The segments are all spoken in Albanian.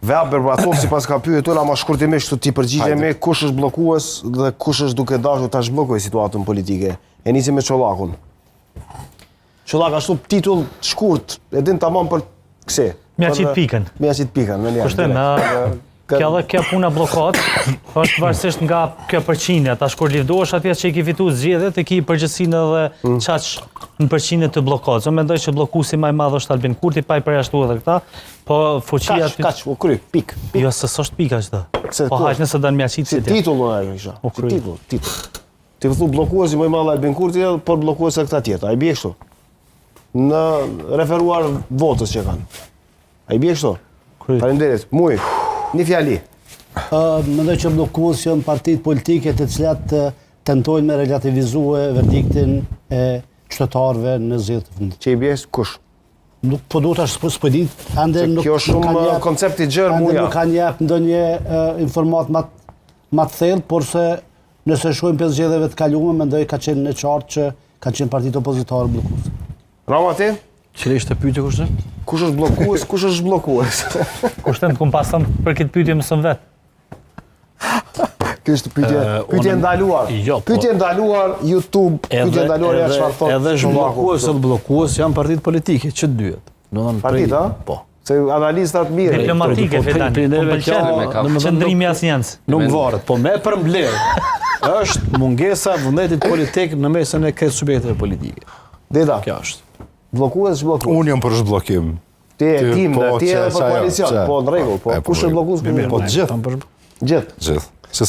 Vea Berbatovci pas ka pyetur, ama shkurtimisht t'i përgjigjemi kush është bllokues dhe kush është duke dashur ta zhbllokojë situatën politike. E nisim me Çollakun. Çollak ashtu titull shkurt, e din tamam për kësi. Mja qit pikën. Mja qit pikën, me një. Kushte, kjo dhe kjo puna bllokad, është varësisht nga kjo përqindja. Tash kur livdohesh atje që i ki fitu zgjedhjet, e ki përgjegjësinë edhe mm. qaq në përqindje të bllokadës. Unë mendoj që bllokuesi më i madh është Albin Kurti, pa i përjashtu edhe këta, po fuqia aty... Kaq, u kry, pik, pik. Jo, se s'është pika qëta. Se po hajt nëse don mja qit si titull unë ajo isha. U kry. Si titull, titull. Ti po thu bllokuesi më i madh Albin Kurti, por bllokues edhe këta tjerë. A i bie kështu? Në referuar votës që kanë. A i bie kështu? Faleminderit. Muj, një fjali. Ë, mendoj që bllokues janë partitë politike të cilat tentojnë me relativizue verdiktin e qytetarëve në zgjedhjet e fundit. Që i bie kush? Nuk po duhet tash s'po s'po di, ende nuk kjo është shumë jep, koncept i gjerë muja. Ende nuk kanë jep ndonjë informatë më më të thellë, por se nëse shohim prej zgjedhjeve të kaluara, mendoj ka qenë e qartë që kanë qenë partitë opozitare bllokuese. Rama ti? Cila ishte pyetja kush është? Kush është bllokues, kush është zhbllokues? Kush të kum pason për këtë pyetje më sëm vet. Kjo është pyetje, pyetje ndaluar. Jo, po, pyetje ndaluar YouTube, pyetje ndaluar ja çfarë thotë. Edhe zhbllokues edhe bllokues janë partitë politike që të dyjet. Do të thonë partitë, a? Po. Se analistat mirë. Diplomatike, po, Fidan. Po më pëlqen. Qëndrimi asnjënës. Nuk varet, po me përmbledh. është mungesa e vullnetit politik në mesin e këtyre subjekteve politike. Deda. Kjo është. Bllokues, zhbllokues. Unë jam për zhbllokim. Ti e tim, po, ti edhe për koalicion, po në rregull, po, po kush është bllokues, kush është Po gjithë. Gjithë. Gjithë. Se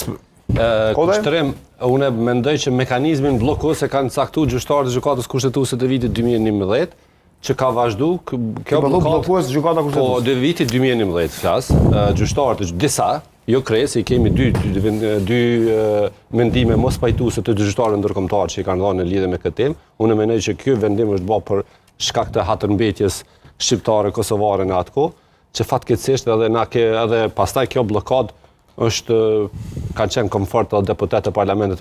Kushtrim, unë mendoj që mekanizmin bllokues e kanë caktu gjyqtarët e gjykatës kushtetuese të vitit 2011, që ka vazhdu, kjo bllokadë... Bllokues gjykata kushtetuese. Po, dhe vitit 2011, flas, gjyqtarët, disa, jo krejt, se i kemi dy, dy, dy mendime mospajtuese të gjyqtarëve ndërkombëtarë që i kanë dhënë në lidhje me këtë temë, unë mendoj që ky vendim është bërë për shkak të hatërmbetjes shqiptare kosovare në atë kohë, që fatkeqësisht edhe na ke edhe pastaj kjo bllokadë është kanë qenë komfort edhe deputetët e parlamentit të.